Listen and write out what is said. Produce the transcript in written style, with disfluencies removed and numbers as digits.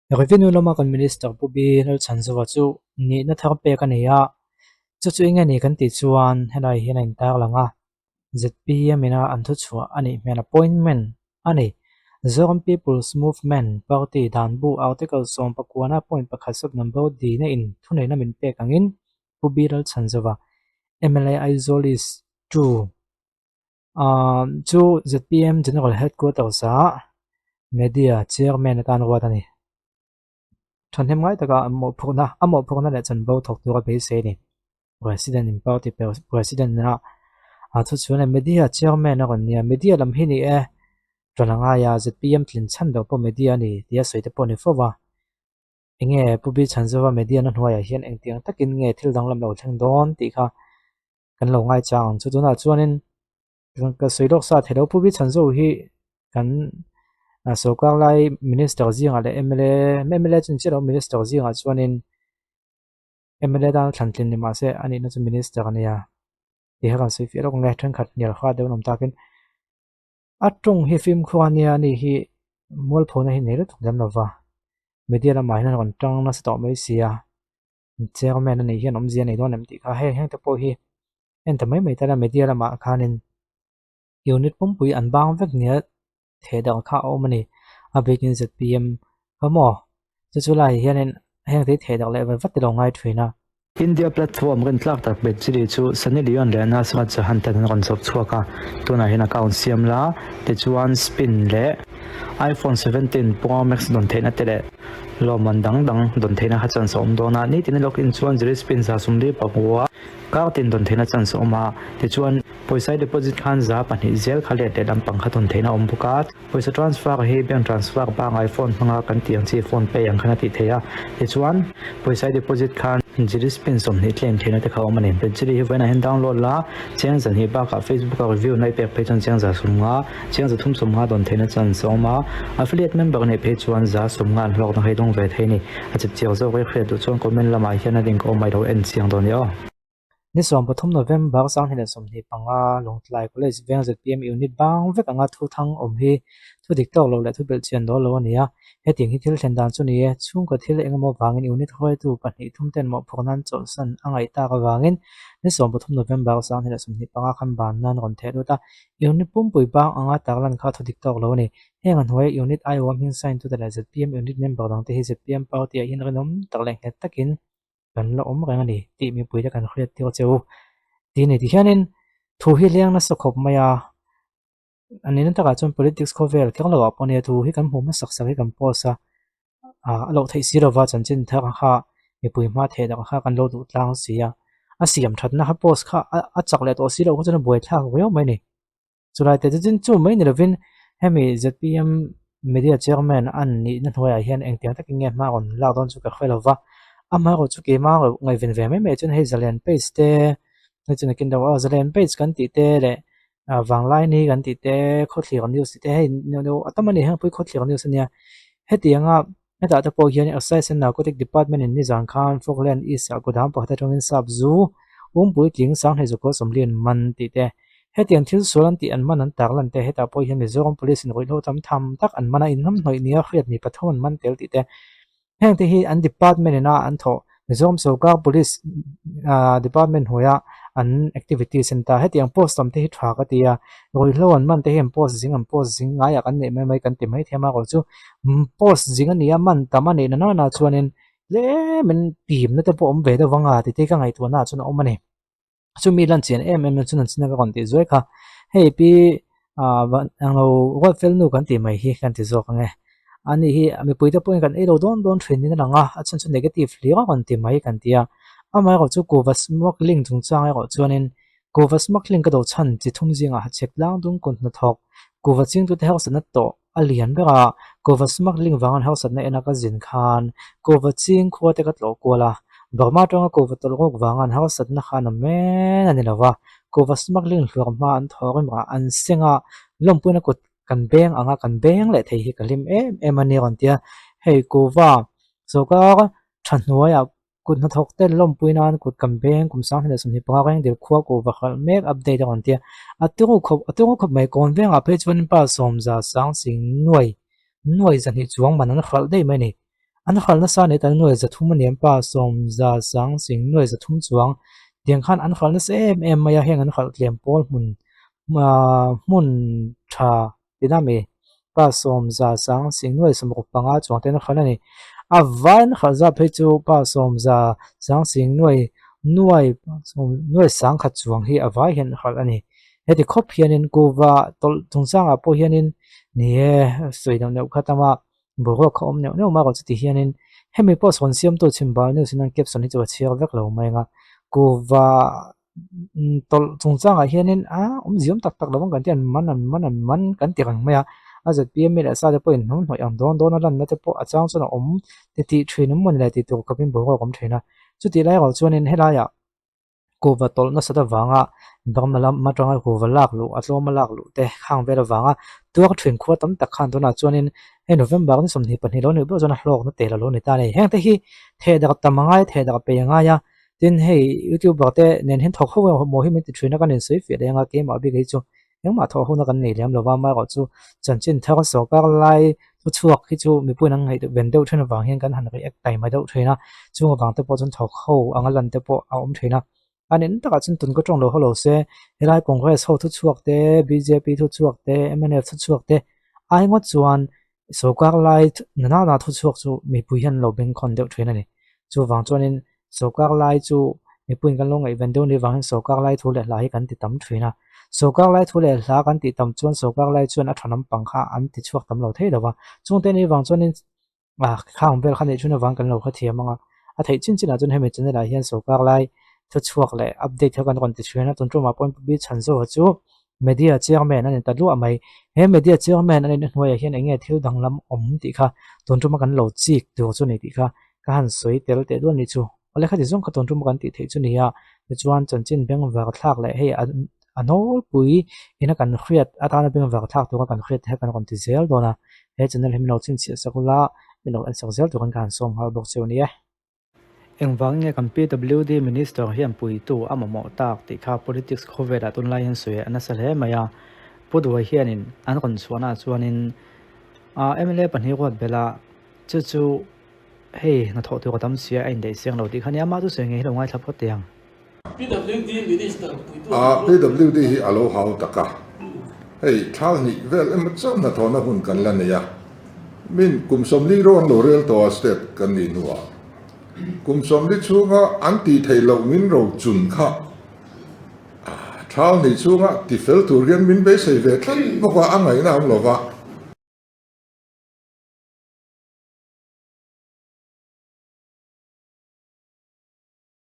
Revenue lama kan Minister Pu B Lalchhanzova chu nihna thar pek a ni a, chu chu eng nge ni kan tih chuan helai hian a intarlang a, zpm ina an thuchhuah a nih hmel appointment a ni. Zoram People's Movement Party danbu Article 19 point pakhat sub number D na in thuneihna min pek angin Pu B Lalchhanzova mla Aizawl East 2 Chu zpm General Headquarters ah Media Chairman atan ruat a ni. Thahnem ngai taka an mawhphurhna a mawhphurhna leh chanvo thawk tura beisei a ni. President in party President ah a thu chuan e Media Chairman a rawn nia. Media lam hi ni e ṭan a ngai a, zpm tlin chhan ber pawh media a ni tia sawi te pawh a ni fo va. Enge Pu B Chhanzova media na hnuaiah hian engtiang takin nge thil danglam lo thleng dawn tih kha kan lo ngai chang ang chu tunah chuanin ka sawi lawk sa theilo Pu Bichhanzo hi kan sorkar lai minister zingah leh mla mla chu ni chiah lo minister zingah chuanin mla tan thlan tlin ni mahse a nihna chu minister a nia tih kha kan sawi fiah lawk ang e thenkhat hnial kha deuh an awm takin a tawng hi fimkhur a nia ani hi mualphona hi nei lutuk lem lova media lamah hian a rawn tang nasa tawh mai si a. Chairman a nih hian awmzia a nei dawn em tih kha heng heng te pawh hi en ta mai mai ta la media lamah khanin unit pumpui an bang vek nia theh dang kha a awm a ni a bikin zpm kha maw chu chu lai hianin heng te hi theh dak leh vat vat te lo ngai thin a. India platform rintlak tak Bechiri chu Sunny Leone leh Nusrat Jahan ten an rawn chawp chhuak a, tunah hian account siam la tichuan spin leh iPhone 17 Pro Max dawn theihna te leh Lawmman dang dang dawn theihna kha chance a awm dawn a, nitin login chuan ziri spin 140 kar tin dawn theihna chance a awm a, tichuan pawisa deposit khan 200 zel kha let leh lampang kha dawn theihna a awm bawk a, pawisa transfer hi bank transfer pangngai phone hmanga kan tih ang chi phone pay ang khan a tih theih a, tichuan pawisa deposit khan ziri spin 20 claim theihna te kha a awm a ni. Ziri hi vawiinah hian download la, cheng 200 bakah Facebook a review na i pek phei chuan cheng 150. Chiang 350 dawn theihna chance a awm a, affiliate member neih phei chuan 150 an hlawkna hi dawng ve thei a ni. A chip chiang zawk i hriat duh chuan comment lamah hian a link a awm mai lo en chiang dawn i aw. Ni 13 November 2025 Lawngtlai College veng zpm unit bang vek anga thu thang awm hi thu dik tawk lo leh thu belh chian dawl lo a ni a. Hetiang hi thil thlen dan chu ni e, chhungkaw thil engemaw vangin unit hruaitu pahnih thum ten mawhphurhna an chawlhsan a ngaih tak avangin ni 13 November 2025 khan ban nan rawn theh lut a. Unit pumpui bang anga tarlan kha thu dik tawk lo a ni. Heng a hnuaia unit aiawh hming sign tute leh zpm unit member dangte hi zpm party ah hian rinawm tak leh nghet takin kan la awm reng a ni tih mipuite kan hriat tir che u. Tih ni tihianin thu hi leng nasa khawp mai a, a nihna takah chuan politics khawvel kher loah pawh nia thu hi kan hmuh hmasak sak hi kan post a, a loh theih si lova chanchin thar kha mipui hma theh dak kha kan lo duh tlang si a, a siam thatna kha post kha a chak leh tawh si loh kha chuan a buaithlak viau mai a ni. Chulai te chu chu mai ni lovin hemi zpm media chairman an nihna hnuaiah hian engtiang takin nge hma rawn lak dawn chu ka hre lova, amaherawh chu keimah ngaihven ve mai mai chuan hei zalen page te hei chu nakin deuh aw zalen page kan tih te leh vanglai ni kan tih te khawthlir news tih te hei a tam a ni heng pawh hi khawthlir news a nia hetianga hetah te pawh hian excise and narcotic department in nizan khan Falkland East ah kudam pakhat atangin sap zu umpui tling sanghnih zakua sawmlian man tih te hetiang thil sual an tih an man an tak lan te hetah pawh hian Mizoram police in ruihhlo tam tham tak an man a inhnamhnawih nia hriat mi pathum an man tel tih te Heng te hi an department ina an thawh Mizoram sorkar police ah department hnuaia an activities an ta. Hetiang post tam te hi tha ka ti a, ruihhlo an man te hi an post zing an post zing ngaiah kan neih mai mai kan ti maithei a erawh chu post zing a ni a man tam a nih na nana chuanin tlemin pimna te pawh a awm ve deuh vang a tih te hi ka ngaihtuahna ah chuan a awm a ni. Chumi lan chian em em na chu nan china ka rawn tih zuai kha hei pi ah englo ruat fel nu kan tih mai hi kan ti zawk ang e ani hi mipui te pawhin kan ei lo dawn dawn thin in a lang a a chhan chu negative hlir a rawn ti mai kan ti a amaherawh chu kuhva smuggling chungchang erawh chuanin kuhva smuggling ka do chhan chi thum zingah hachhek tlang dung kut hnathawk kuhva chingtute harsatna tawh a lian ber a kuhva smuggling vang an harsatna en a ka zin khan kuhva ching khua te ka tlawh kual a Burma atanga kuhva tawlh rawk vang an harsatna khan a men a ni lo va kuhva smuggling hluar hma an thaw rim rah an seng a lawmpuina kut kan beng ang a kan beng leh thei hi ka hlim em em a ni rawn ti a hei kuhva sawrkar tha hnuaiah Kut hnathawk te lawmpui nan kut kan beng kum 2025 reng dil khua kuhva hralh mek update a rawn ti a, a turu khawp a turu khawp mai kawn vengah phei chuan pa sawmza sang sing nuai nuai zahnih chuang man an hralh daih mai a ni. An hralh nasa a ni ta nuai 300 a niam pa sawm za sang sing nuai 300 chuang tiang khan an hralh nasa em em mai a, heng an hralh tlem pawl hmun hmun tha tina mi pa sawm za sang sing nuai 65 chuang te an hralh a ni. A vai an hralh zat phei chu pa sawm za sang sing nuai nuai sawm nuai 10,000 chuang hi a vai hian an hralh a ni. Heti khawp hianin kuhva tawlh chungchangah pawh hianin ni e sawi neuh neuh kha tam a, boruak kha awm neuh neuh mai erawh chuti hianin hemi pawh sawn siamtu chhimbal news in an caption hi chu a chhiar vek lo mai ang a, kuhva tawlh chungchangah hianin a awmzia awm tak tak lo ang kan ti a, an man an man an man kan ti reng mai a, a zpm leh sa te pawhin hnung hnawih ang dawn dawn a lanna te pawh a chang chuan a awm ti tih thin awm mawni le tih tur khawpin boruak a awm thin a, chutih lai erawh chuanin helaiah. Kuhva tawlh nasat avanga Burma lam atanga kuhva lak luh a tlawma lak luh te khang vel avanga tuar thin khua tam tak khan tunah chuanin hei November ni 22 lo nih pawh chuan a hlawkna tel a lo ni ta a ni. Heng te hi theh darh tam a ngai a, theh darh pei a ngai a, tin hei youtuber te nen hian thawk ho emaw hi min ti thin a kan insawi fiah leh ang a, keimah bik hi chu Engmah thawh huna kan nei lem lova, amaherawh chu chanchin thar sawrkar lai thuchhuak hi chu mipuiin an ngaih ven deuh thin avang hian kan han react taima deuh thin a, chung avang te pawh chuan thawk ho anga lan te pawh a awm thin a. A nen takah chuan tun ka tawng lo haw lo se, helai Congress ho thuchhuak te, bjp thuchhuak te, mnf thuchhuak te ai ngawt chuan sawrkar lai nana thuchhuak chu mipui hian an lo bengkhawn deuh thin a ni. Chuvang chuanin Sawrkar lai chu mipuiin kan lo ngaihven deuh ni vangin sawrkar lai thu leh hla hi kan ti tam thin a. Sawrkar lai thu leh hla kan tih tam chuan sawrkar lai chuan a tha nampang kha an ti chhuak tam lo thei lo va. Chungte ni vang chuanin ah khang vel kha neih thin avang kan lo hrethiam ang a. A theih chin chinah chuan hemi channel ah hian sawrkar lai thu chhuak leh update kha kan rawn ti thin a. Tun tumah pawhin Pu Chhanzova chu Media chairman a ni ta luah mai. He media chairman a nihna hnuaiah hian eng nge thil danglam awm tih kha tun tuma kan lo chik tur chu ni tih kha ka han sawi tel teh dual ni chu. Awle khati zawng kha tun tuma kan tih theih chu ni a, tichuan chanchin bengvar thlak leh hei a nawlpui ina kan hriat atana bengvar thlak tura kan hriat te kha kan rawn ti zel dawn a. He channel hi min lo chhinchhiah sak ula, min lo en sak zel turin ka han sawm nghal bawk cheu ni e. Engvang nge kan PWD Minister hian puitu a mamawh tak tih kha politics khawvelah tunlai hian sawi a nasa hle mai a. Pu Duai hianin an rawn chhuahnaah chuanin mla pahnih ruat belh a, chu chu hei hnathawh tur a tam sia a indaih siang lo tih kha nia amah chu sawi ngei hi lo ngaithla phawt teh ang. PWD Minister puitu a mamawh. PWD hi a lo hau tak a, hei thla hnih vel emaw chauh hnathawhna hun kan la nei a. Min kum 40 rawn lo rel tawh a state kan nih hnuah kum 40 chhunga an tih theih loh min ro chun kha thal hnih chhunga ti fel tur hian min beisei ve tlat bawk a, a ngaihna awm lo va.